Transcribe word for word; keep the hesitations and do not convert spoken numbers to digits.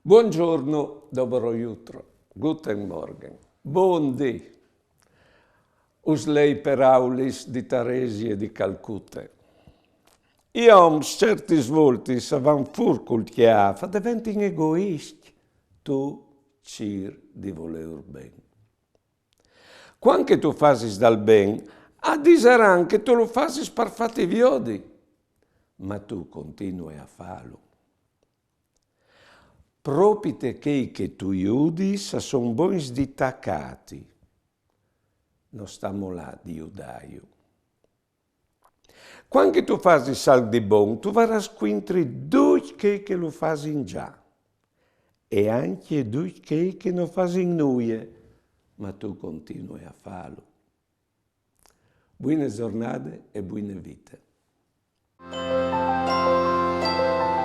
Buongiorno, dobro jutro, guten Morgen, bundì. Us lei peraulis di Taresie di Calcute. I oms certis voltis a van fûr cul cjâf, a deventin egoiscj. Tu cîr di volêur ben. Cuant che tu fasis dal ben, a disaran che tu lu fasis par fâti viodi, ma tu continui a fâlu. Propite chei che tu judis a son bogns di tacâti, no sta molâ di judâju. Cuant che tu fasis alc di bon, tu varâs cuintri ducj chei che lu fasin za, e ancje ducj chei che no fasin nuie, ma tu continui a fâlu. Buine zornade e buine vite.